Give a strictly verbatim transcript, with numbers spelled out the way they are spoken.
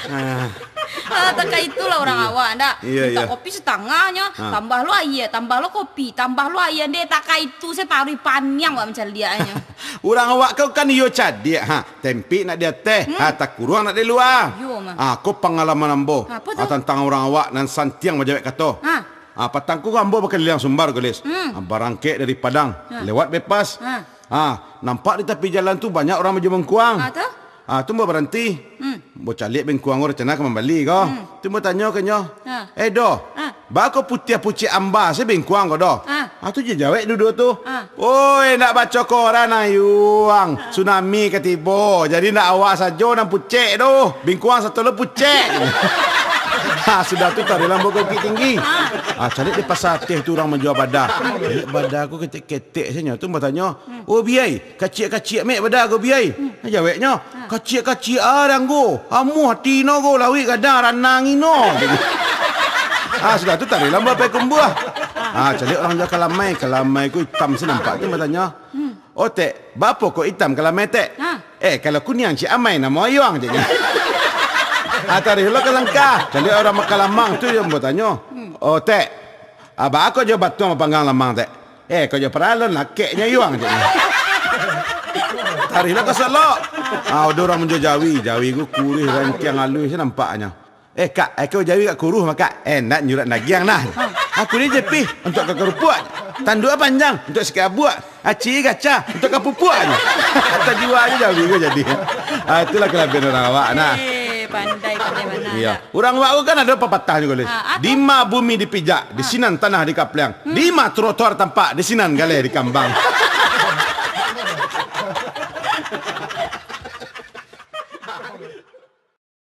Ah. Ah, takah itulah urang awak, ndak? Iyo, mintak iyo. Kopi satangahnyo, ah, tambah lo aia, tambah lo kopi, tambah lo aia, ndeh, takah itu se taruih paniang awak mancaliaknyo. Urang awak ko kan iyo cadiak, ha, tempik nak di ateh, hmm, ha, takuruang nak di lua. Iyo mah. Ah, ko pangalaman ambo. Apo tu? Ah, tantang urang awak nan santiang bajawek kato. Ha. Ah, patang ko ambo bakaliliang Sumbar, Gulis. Hmm. Ah, barangkek dari Padang, ha, lewat bypass. Ha. Ah, nampak di tapi jalan tu banyak urang bajual bengkuang. Ah, tu? Ah, tu ambo baranti. Hmm. Ambo caliak bengkuang ko, rancana ka mambali ko. Hmm. Tu ambo tanyo ka inyo, ha, "Eh, Do, ha, baa ko putiah pucek amba se bengkuang ko, Do?" Ha. Ah, tu jo jawek duo-duo tu. Ha. "Oi, nak baco koran, ayuang. Ha. Tsunami ka tibo. Jadi, ndak awak sajo nan pucek tu. Bengkuang sato lo pucek." Ha, sudah tu, taruihlah ambo ka Bukittinggi. Ha. Ah, caliak di Pasa Ateh tu urang manjua bada. Caliak bada ko ketek-ketek sajo. Tu ambo tanyo, hmm, "Oh, Biai, kaciak-kaciak mek bada ko, Biai?" Hmm. Jaweknyo, ha, "Kaciak-kaciak ah, Danggo. Amuah ati no ko, lauik gadang, ranang ino." Ah, sudah tu, taruihlah ambo pai Kumbuah. Ah, caliak urang jua kalamai. Kalamai ko itam se nampak tu, ambo tanyo, hmm, "Oh, Tek, baa kok itam kalamai, Tek?" Ha. "Eh, kalau kuniang cik amai namo ayuang," ceknyo. Ah, taruih lo ka Langkah. Caliak urang Makalamang tu, ambo tanyo, hmm, "Oh, Tek, ah, baa kok jo batuang bapanggang lamang, Tek?" "Eh, kok jo paralon lakeknyo ayuang," ceknyo. Taruih lo ka Solok. Ah, ado urang manjua jawi. Jawi ko kuruih, rantiang aluih se nampaknyo. "Eh, Kak, iko jawi agak kuruih mah, Kak." "Eh, ndak, nyurak dagiang nah." "Aku ni jepih, untuak ka karupuak. Tanduak panjang, untuak sikat abuak. Aci gaca, untuak ka pupuak," nyo. Tajua se jawi ko jadi. Ah, itulah kalabiahan urang awak nah. Eh, pandai, pandai bana. Iyo. Urang awak ko kan ado papatah juo, Gulis. Ha, apo? "Di ma bumi dipijak, di, ha, sinan tanah dikapliang. Hmm. Di ma trotoar tampak, di sinan galeh dikambang."